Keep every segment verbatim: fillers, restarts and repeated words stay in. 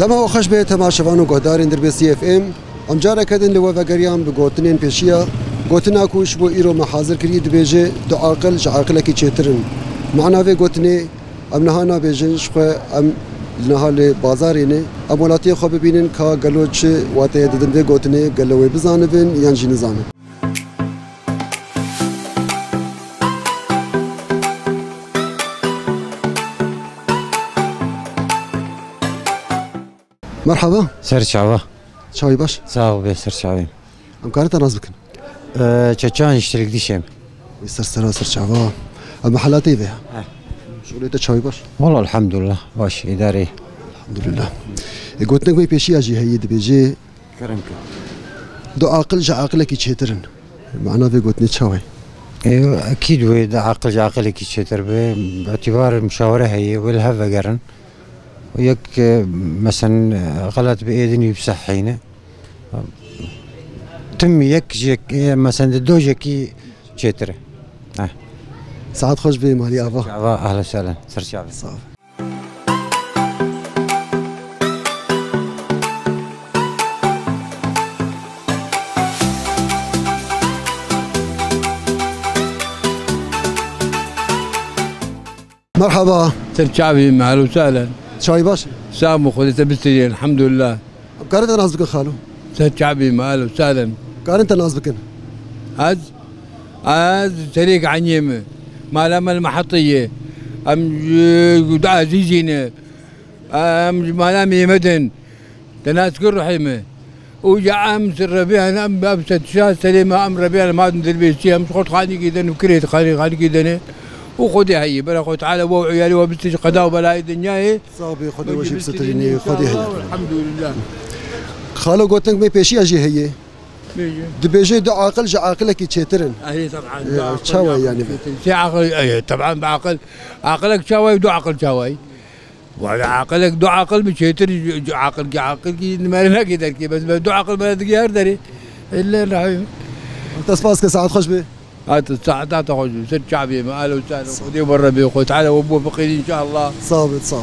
Dema we xweş be temaşevan û guhdarên Dirbêsî F M. Em careke din li we vegeriyan bi gotinên pêşiya. Gotina ku ji bo îro me hazir kirî dibêje, du aqil ji aqilekî çêtir in. Mana vê gotinê, em niha nabêjin, ji xwe em niha li bazarê ne. Em welatiyê xwe bibînin ka gelo çi wateye didin vê gotinê, gelo wê bizanibin yan jî nizanin. Merhaba. Ser çava. Çawî baş? Sağ ol be, ser çavê. Em karin te nas bikin? Ee, Çeçan Iştirik dişem. Wî ser sera ser çava. Em mehelatê ve. He. Şûlê te çawî baş? Valla elhamdülillah, baş, idare. Elhamdülillah. E, gotinek me pêşiya jî heye dibêje. Kerem ke. Du aqil ji aqilekî çêtir in. Mana vê gotinê çawa ye? E, ekîd wê du aqil ji aqilekî çêtir be. Îtibar muşawere heye, wê li hev vegerin. Yek, e, mesen, e, xelet bi êdin wî bi sehhî ne. Tim yek ji yek, e, mesen di dojekî çêtir e. Heh. Saet xweş bê malî ava. Ava, ahlen sehlen. Ser çavê. Sağ ol. Merhaba. Ser çavê me, ehlen sehlen. Çawî baş? Sağ ol, Xwedê te bistîne, elhamdülillah. Em karin te nas bikin xalo? Ser çavê me, ehlen sehlen. Karin te nas bikin? Ez, ez Serêk Enyê me. Mala me li Mehetê ye. Em ji Guda Ezîzî ne. Em ji mala Mêmed in. Te nas kir ruhê me. Û ya em ser revê hene, em, em ser tişa serê me, em revê hene, em hatin Dirbêsî, em ji xwe xanîkî dene, kirê xanî-, xanîkî dene. Û Xwedê heye, bera Xwedê Teala we û eyalê we bistî ji qeda û belayê dinyayê. Sağ be, Xwedê we jî bistînî, Xwedê heye. Elhamdülillah. Xalo, gotinek me pêşiya jî heye. Bêje. Dibêje du aqil ji aqilekî çêtir in. Ehê, teban, e, du aqil çawa ji yani? Sê aqil, e, teban bi aqil. Aqilek çawa ye, du aqil çawa ye? Wala aqilek, du aqil bi çêtir, ji, ji aqilkî, aqilkî nimere nake derkê, bes me du aqil me digê her derê. Ellê rahim. Te spas ke, saet xweş be. Hat saeta te xweş be. Ser çavê me, ehlen sehlen. Xwedê we re be, Xwedê Teala we biwefeqîne înşallah. Sağ be, sağ ol.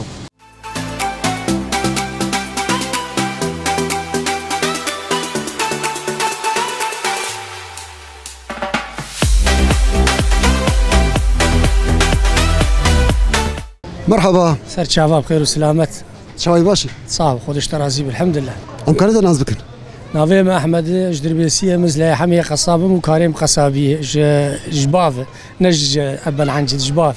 Merhaba. Ser çava, bi xêr û selamet. Çawî baş e? Sağ ol, Xwedê ji te razî be, elhamdülillah. Em karin te nas bikin? Navê me Ehmed e, ji Dirbêsiyê me, Zileyhemê qesab im û karê me qesabî ye, ji, ji bav e, ne ji Ebel Encî, ji bav.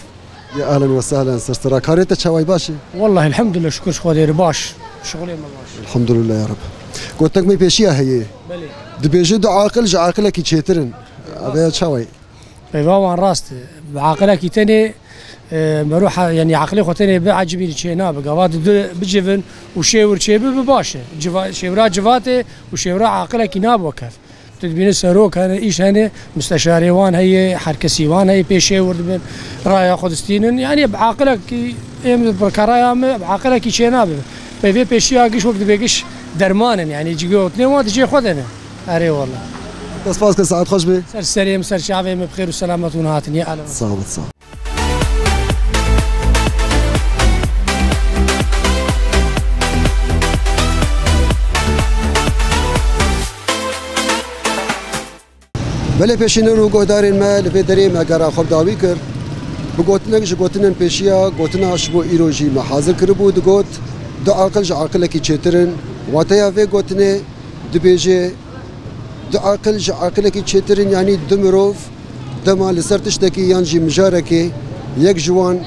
Ya ehlen we sehlen, ser sera. Karê te çawî baş e? Wallahî, elhamdülillah, şukir ji Xwedê re baş. Şixulê me baş. Elhamdülillah ya Rab. Gotinek me pêşiya heye. Belê. Dibêje du aqil ji aqilekî çêtir in. Ev ya çawa ye? Peyva wan rast e. Bi aqilekî tenê, e, mero ha-, yanî aqilê xwe tenê biecibînî çê nabe. Gava di du bicivin û şêwir çêbibe baş e. Civa-, şêwira civatê û şêwira aqilekî nabe wek hev. Tu dibînî serok hene, îş hene, misteşarê wan heye, her kesî wan heye, pê şêwir dibin, raya xwe distînin. Yanî bi aqilekî, êm bi keraya me, bi aqilekî çê nabe. Peyvê pêşiya giş wek dibê giş derman in. Yanî cigê otinê wan di cê xwe de ne. Erê wala. Te spas ke, saet xweş be. Ser serê min, ser çavê min, bi xêr û selamet hûn hatin. Ya alem. Sağ ol, sağ ol. Belê pêşîner û guhdarên me, li vê derê me gera xwe bi dawî kir. Bi gotinek ji gotinên pêşiya, gotina ji bo îro jî me hazir kiribû, digot, du aqil ji aqilekî çêtir in. Wateya vê gotinê dibêje, du aqil ji aqilekî çêtir in, yanî du mirov dema li ser tiştekî yan jî mijarekê yek ji wan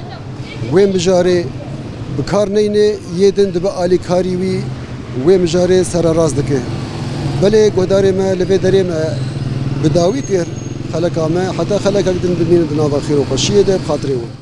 wê mijarê bi kar neyne, yê din dibe alîkarî wî wê mijarê sererast dike. Belê guhdarê me, li vê derê me bi dawî kir xeleka me, heta xelekek din bimînin di nava xêr û xweşiyê de bi xatirê we.